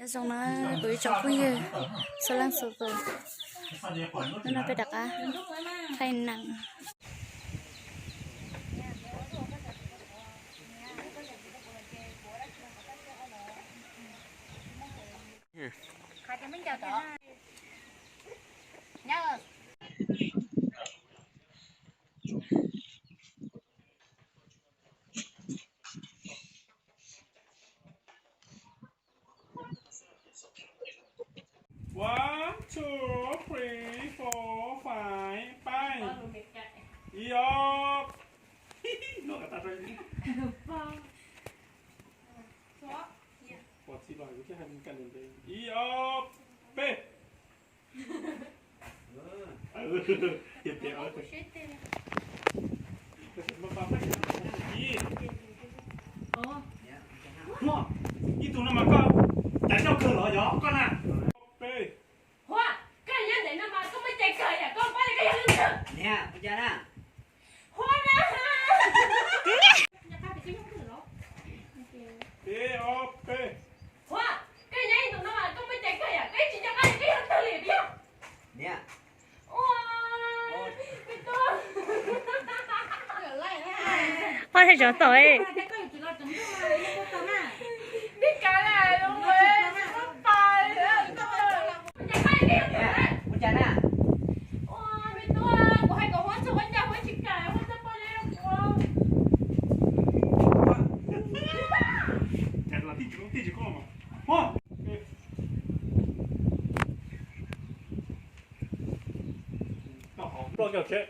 Nyob zoo na kuv ib tsoom phooj ywg txhua leej txhua tus, hnub no peb rov qab thaij nees. One, two, three, four, five, pais. Ib ob. Ib ob peb. Ib tug no mas koj cais nroj kawg los yog koj na. Peb. Huab, koj nyob ntawm no mas koj muaj cai kawg yam koj pab li koj yog leej twg? Niam, ua cas na? Huab na. Peb ob peb. Huab, koj nyob ntawm no mas koj muaj cai kawg yam koj tsis nco qab li koj yog leej twg li yog? Niam. Ua, me tub. Poj thiaj tsov tom. Ua cas na? Ploj cov tsheb.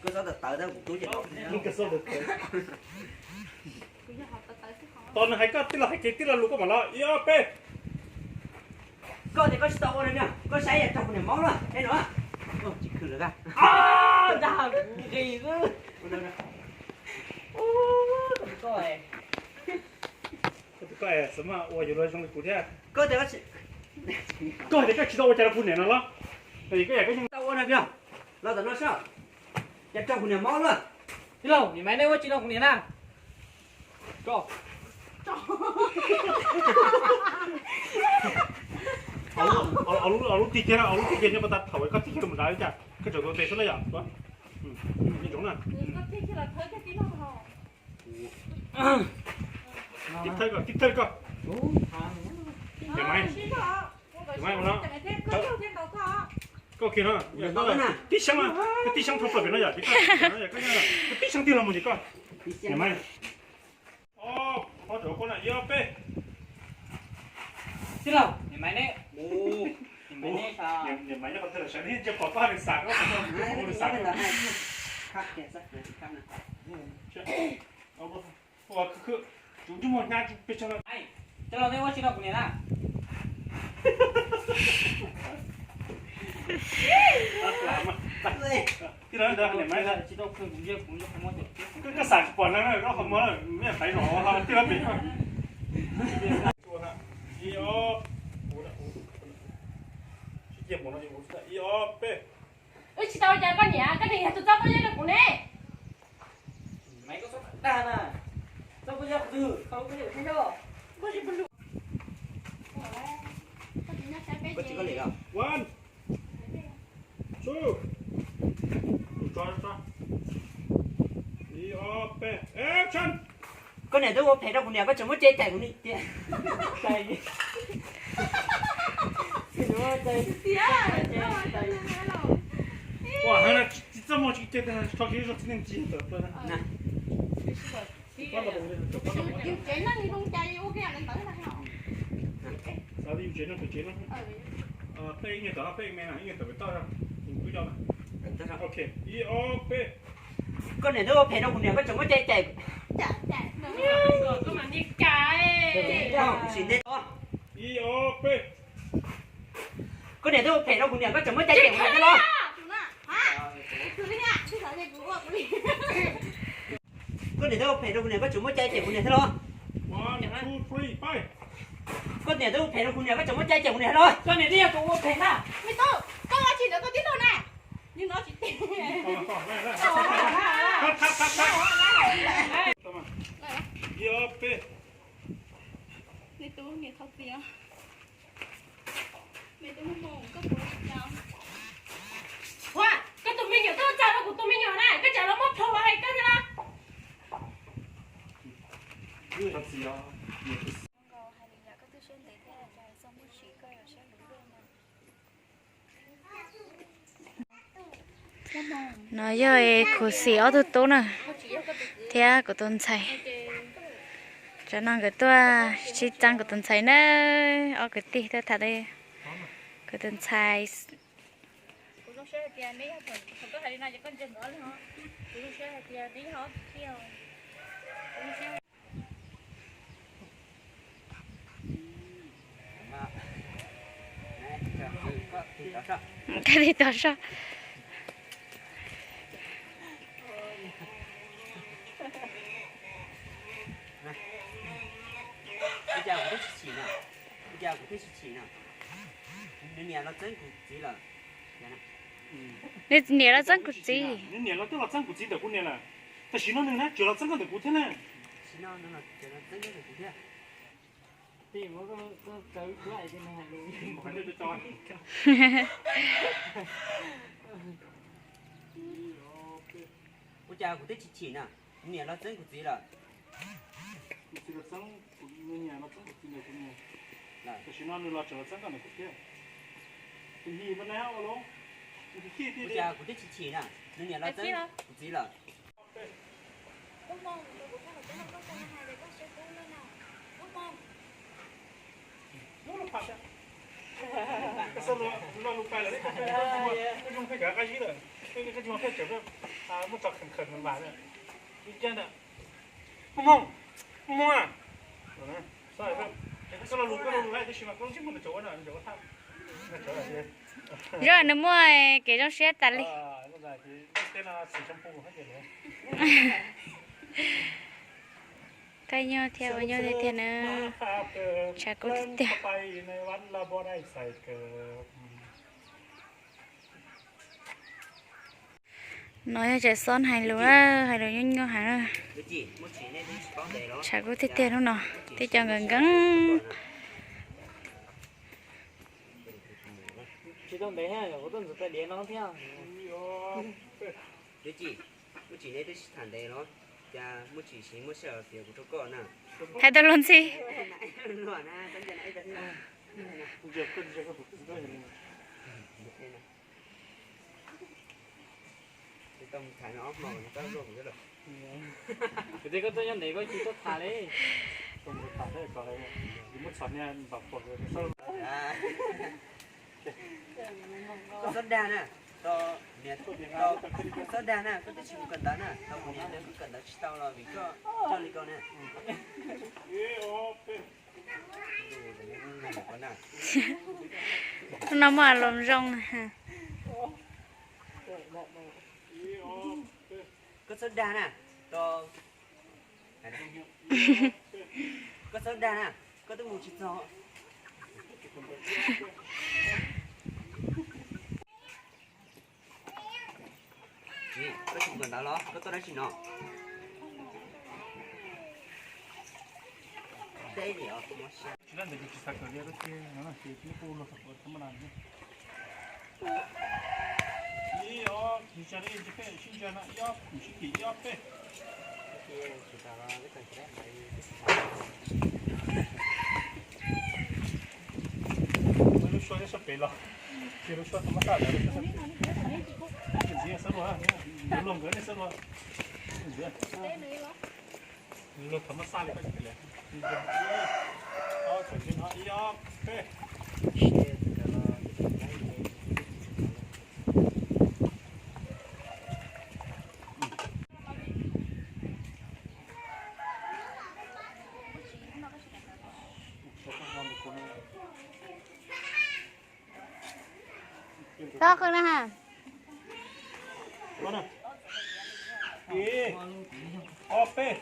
Koj txhob tawv tawv, kuv tub ces no. Tos nws hais koj tij laug hais kiag tij laug lus koj mam los. Ib ob peb. Koj tias koj tsis tau ua li na, koj saib yam raug kuv niam mob na, saib no. Tsis khwv lawm. Dag kuv nqis xwb. Koj tus koj es xav mas ua yuav luag zoo li kuv thiab. Koj tias koj tsis, koj tias koj tsis tau ua cas rau kuv niam no los? Koj yam koj yeej tau ua no, los tom no soj. Cas raug kuv niam mob luaj. Tij laug, niam Maiv nej ua tsis tau kuv niam na. Au lub, au lub tig kiag, au lub tig kiag nyob pas tas thaum koj tig kiag mus nrad li cas koj tseem tuav tes xwb na yom. Ntsoov na. Tib thawj koj, tib thawj koj. Niam Maiv, niam Maiv ua no. Koj kiag no, tib xyoob, koj tib xyoob dhau plaws pem no yom, koj tib xyoob tig los mus ces koj, niam Maiv. Ob, ob tsoom koj na, ib ob peb. Tij laug, niam Maiv neb, niam Maiv neb, niam Maiv neb qhov twg lawm sawv neb ntshe pom koj nws xav koj, nws xav koj. Ua khwv khwv, tus ntsej muag hnyav pes tsawg no. Coj los nej ua tsis tau kuv niam na. Tij laug, niam Maiv, koj xav pom no, koj qhov muag me faiv zog, tij laug pem koj. Ib ob, ib ob peb. Wb tsis tau ua cas koj niam, koj niam yog tus txoj poj yawg rau kuv ne. Maiv, koj txhob dag na. Txoj poj yawg qhov twg? One, two, tso, tso. Ib ob peb, action. Koj niam twb ua phem rau kuv niam, koj tseem muab cai cais kuv niam tiag. Ua heev na, tsis txaj muag tsis cia, tso kiag zog txiv neej tsis tawm plaws na. Yus tsev neeg zoo cas yus ua kiag li ntawd na. Xav yus tsev neeg, tsev neeg. Peb ib nyuag tawm, peb ib me na, ib nyuag tawm pem toj, twb coj na. Ok, ib ob peb. Koj niam twb ua phem rau kuv niam, koj tseem muab cai cais. Sim ntej. Ib ob peb. Koj niam twb ua phem rau kuv niam, koj tseem muab cai cais kuv niam thiab los? Koj niam twb ua phem rau kuv niam, koj tseem muab cai cais kuv niam thiab los? One, two, three, five. Koj niam twb ua phem rau kuv niam, koj tseem muab cai cais kuv niam thiab los? Koj niam twb yog tus ua phem na. Me tub, koj ua tsis ntawd koj tib tug na. Yus no tsis teg. Ib ob peb. Me tub niam thov txim os. Me tub Hmoob Hmoo, koj puas li cas? Ua, koj tus me nyuam tuaj txog rau kuv tus me nyuam na, koj tseem los muab plhws los hais koj thiab na. Thov txim os. Nkaus hais li yam koj twb siab ntev thiab cas txog muaj tsis koj yuav siab luv luaj na. No yog kuv xim ob tug tub na, thiab kuv tus ntxhais. Tsam no nkawd tuaj sib txeeb kuv tus ntxhais na, ob kwv tij tuaj tham kuv tus ntxhais. Koj tig tau soj. Ua cas kuv twb tsis chim na, ua cas kuv twb tsis chim na, nws niam los txeeb kuv txiv lawm. Nws niam los txeeb kuv txiv. Nws niam los twb los txeeb kuv txiv ntawm kuv niam lawm. Tam sim no nws na tseem los txeeb koj ntawm kuv thiab na. Ua cas kuv twb tsis chim na, nws niam los txeeb kuv txiv lawm. Ua cas kuv twb tsis chim na, nws niam los txeeb kuv txiv lawm. Zoo nws muaj kev zoo siab tas li. Thaij nyuj thiab ua nyuj thiab na. Tshav kub tiag tiag. No yog tseem xob hais lus, hais lus nyuaj nyuaj heev. Tshav kub tiag tiag hnub no, tib co nkees nkees. Hais tau luag ntxhi. Kuv tias koj tuaj nyob ntev koj tsis tuaj tham li. Koj xob dag na, koj xob dag na, koj twb tsis mus kawm ntawv na, tau kuv niam ntawd koj kawm ntawv tsis tau los vim koj coj li ko na. Hnub no muaj lus zoo. Koj txhob dag na, koj txhob dag na, koj twb mus tsis txog. Koj tsis kawm ntawv los koj tuaj dab tsi no? Tsis ntawd ces tsis xav kawm li, koj cia no ces neb kuj ua luag tham pom tham maj na. Ib ob, tsis tsa li, peb sib ntsa no, ib ob, sib tim ib ob peb. Lub suab nyob sab pem los, ces lub suab tau mab taj ntawd, lub suab sab pem. Ntxiv xab luag, luag nkawd nej xab luag. Luag thaum mab xaj li koj tsis pem lawm. Ib ob, tseem ntsis no, ib ob peb. Txhob qw na ha. Ib ob peb.